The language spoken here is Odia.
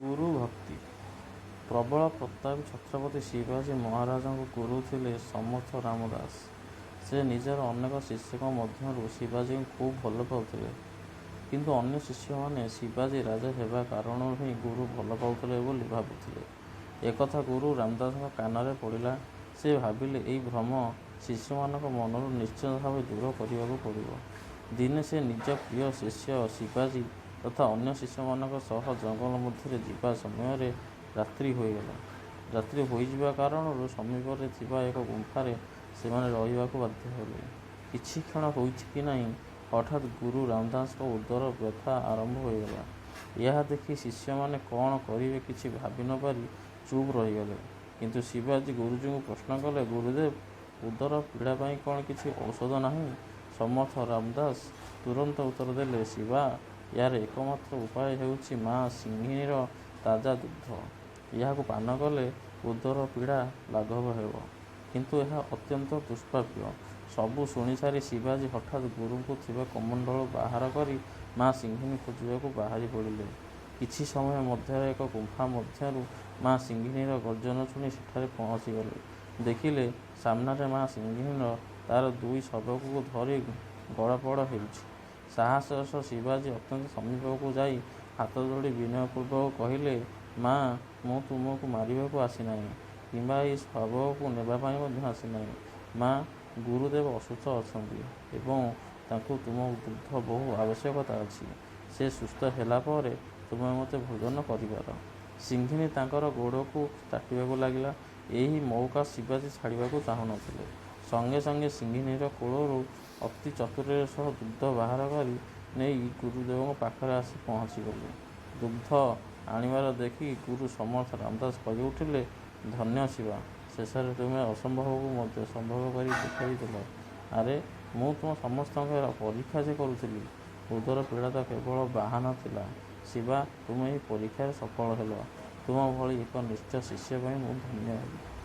ଗୁରୁ ଭକ୍ତି। ପ୍ରବଳ ପ୍ରତାପୀ ଛତ୍ରପତି ଶିବାଜୀ ମହାରାଜଙ୍କ ଗୁରୁ ଥିଲେ ସମର୍ଥ ରାମଦାସ। ସେ ନିଜର ଅନେକ ଶିଷ୍ୟଙ୍କ ମଧ୍ୟରୁ ଶିବାଜୀଙ୍କୁ ଖୁବ୍ ଭଲ ପାଉଥିଲେ। କିନ୍ତୁ ଅନ୍ୟ ଶିଷ୍ୟମାନେ ଶିବାଜୀ ରାଜା ହେବା କାରଣରୁ ହିଁ ଗୁରୁ ଭଲ ପାଉଥିଲେ ବୋଲି ଭାବୁଥିଲେ। ଏକଥା ଗୁରୁ ରାମଦାସଙ୍କ କାନରେ ପଡ଼ିଲା। ସେ ଭାବିଲେ, ଏହି ଭ୍ରମ ଶିଷ୍ୟମାନଙ୍କ ମନରୁ ନିଶ୍ଚିତ ଭାବେ ଦୂର କରିବାକୁ ପଡ଼ିବ। ଦିନେ ସେ ନିଜ ପ୍ରିୟ ଶିଷ୍ୟ ଶିବାଜୀ ତଥା ଅନ୍ୟ ଶିଷ୍ୟମାନଙ୍କ ସହ ଜଙ୍ଗଲ ମଧ୍ୟରେ ଯିବା ସମୟରେ ରାତ୍ରି ହୋଇଗଲା। ରାତ୍ରି ହୋଇଯିବା କାରଣରୁ ସମୀପରେ ଥିବା ଏକ ଗୁମ୍ଫାରେ ସେମାନେ ରହିବାକୁ ବାଧ୍ୟ ହେଲେ। କିଛି କ୍ଷଣ ହୋଇଛି କି ନାହିଁ, ହଠାତ୍ ଗୁରୁ ରାମଦାସଙ୍କ ଉଦର ବ୍ୟଥା ଆରମ୍ଭ ହୋଇଗଲା। ଏହା ଦେଖି ଶିଷ୍ୟମାନେ କ'ଣ କରିବେ କିଛି ଭାବି ନ ପାରି ଚୁପ୍ ରହିଗଲେ। କିନ୍ତୁ ଶିବାଜୀ ଗୁରୁଜୀଙ୍କୁ ପ୍ରଶ୍ନ କଲେ, ଗୁରୁଦେବ, ଉଦର ପୀଡ଼ା ପାଇଁ କ'ଣ କିଛି ଔଷଧ ନାହିଁ? ସମର୍ଥ ରାମଦାସ ତୁରନ୍ତ ଉତ୍ତର ଦେଲେ, ଶିବା, ଏହାର ଏକମାତ୍ର ଉପାୟ ହେଉଛି ମା ସିଂହିନୀର ତାଜା ଦୁଗ୍ଧ। ଏହାକୁ ପାନ କଲେ ଉଦର ପୀଡ଼ା ଲାଘବ ହେବ। କିନ୍ତୁ ଏହା ଅତ୍ୟନ୍ତ ଦୁଷ୍ପ୍ରାପ୍ୟ। ସବୁ ଶୁଣିସାରି ଶିବାଜୀ ହଠାତ୍ ଗୁରୁଙ୍କ ଥିବା କମଣ୍ଡଳୁ ବାହାର କରି ମା ସିଂହିନୀ ଖୋଜିବାକୁ ବାହାରି ପଡ଼ିଲେ। କିଛି ସମୟ ମଧ୍ୟରେ ଏକ ଗୁମ୍ଫା ମଧ୍ୟରୁ ମା ସିଂହିନୀର ଗର୍ଜନ ଶୁଣି ସେଠାରେ ପହଞ୍ଚିଗଲେ। ଦେଖିଲେ, ସାମ୍ନାରେ ମା ସିଂହିନୀ ତାର ଦୁଇ ଶାବକକୁ ଧରି ଗଡ଼ପଡ଼ ହେଉଛି। ସାହସର ସହ ଶିବାଜୀ ଅତ୍ୟନ୍ତ ସମୀପକୁ ଯାଇ ହାତଯୋଡ଼ି ବିନୟପୂର୍ବକ କହିଲେ, ମା, ମୁଁ ତୁମକୁ ମାରିବାକୁ ଆସିନାହିଁ କିମ୍ବା ଏହି ଶାବକକୁ ନେବା ପାଇଁ ମଧ୍ୟ ଆସିନାହିଁ। ମା, ଗୁରୁଦେବ ଅସୁସ୍ଥ ଅଛନ୍ତି ଏବଂ ତାଙ୍କୁ ତୁମ ଦୁଗ୍ଧ ବହୁ ଆବଶ୍ୟକତା ଅଛି। ସେ ସୁସ୍ଥ ହେଲା ପରେ ତୁମେ ମୋତେ ଭୋଜନ କରିପାର। ସିଂହିନୀ ତାଙ୍କର ଗୋଡ଼କୁ ଚାଟିବାକୁ ଲାଗିଲା। ଏହି ମଉକା ଶିବାଜୀ ଛାଡ଼ିବାକୁ ଚାହୁଁନଥିଲେ। ସଙ୍ଗେ ସଙ୍ଗେ ସିଂହିନୀର କୋଳରୁ ଅତି ଚାତୁର୍ଯ୍ୟର ସହ ଦୁଗ୍ଧ ବାହାର କରି ନେଇ ଗୁରୁଦେବଙ୍କ ପାଖରେ ଆସି ପହଞ୍ଚିଗଲେ। ଦୁଗ୍ଧ ଆଣିବାର ଦେଖି ଗୁରୁ ସମର୍ଥ ରାମଦାସ କହିଉଠିଲେ, ଧନ୍ୟ ଶିବା, ଶେଷରେ ତୁମେ ଅସମ୍ଭବକୁ ମଧ୍ୟ ସମ୍ଭବ କରି ଦେଖାଇଦେଲ। ଆରେ, ମୁଁ ତୁମ ସମସ୍ତଙ୍କର ପରୀକ୍ଷା ଯେ କରୁଥିଲି। ଉଦର ପୀଡ଼ା ତ କେବଳ ବାହାନା ଥିଲା। ଶିବା, ତୁମେ ଏହି ପରୀକ୍ଷାରେ ସଫଳ ହେଲ। ତୁମ ଭଳି ଏକ ନିଷ୍ଠ ଶିଷ୍ୟ ପାଇ ମୁଁ ଧନ୍ୟ ହେଲି।